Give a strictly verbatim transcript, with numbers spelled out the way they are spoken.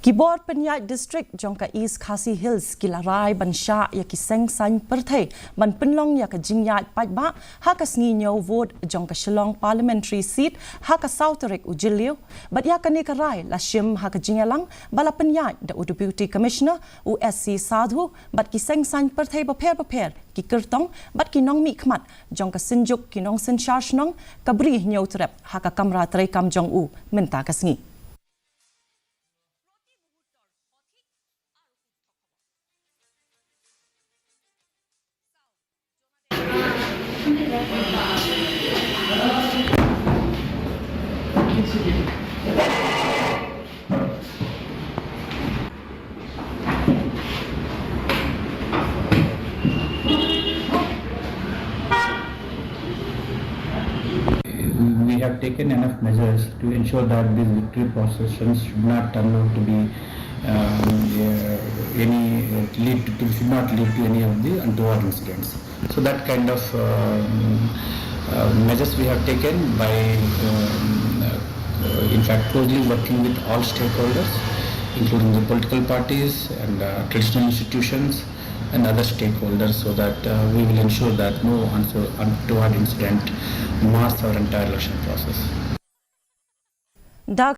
Ki bor pynïaid district jong ka East Khasi Hills ki la rai ban shah ïa ki seng saiñ pyrthei ban pynlong ïa ka jingïaid paidbah ha ka sngi ñiew vote jong ka Shillong Parliamentary Seat ha ka saw tarik u Jylliew. Bad ïa kane ka rai la shim ha ka jingïalang ba la pynïaid da u Deputy Commissioner u S C Sadhu bad ki seng saiñ pyrthei bapher bapher, ki kyrtong bad ki nongmihkhmat jong ka Synjuk ki Nongsynshar Shnong, ka Bri Hynñiewtrep, ha ka kamra treikam jong u mynta ka sngi. We have taken enough measures to ensure that these victory processions should not turn out to be, um, uh, any, uh, lead to, should not lead to any of the untoward incidents. So that kind of, um, uh, measures we have taken by, um, uh, in fact, closely working with all stakeholders, including the political parties and, uh, traditional institutions and other stakeholders, so that, uh, we will ensure that no unso-, untoward incident mars our entire election process. Da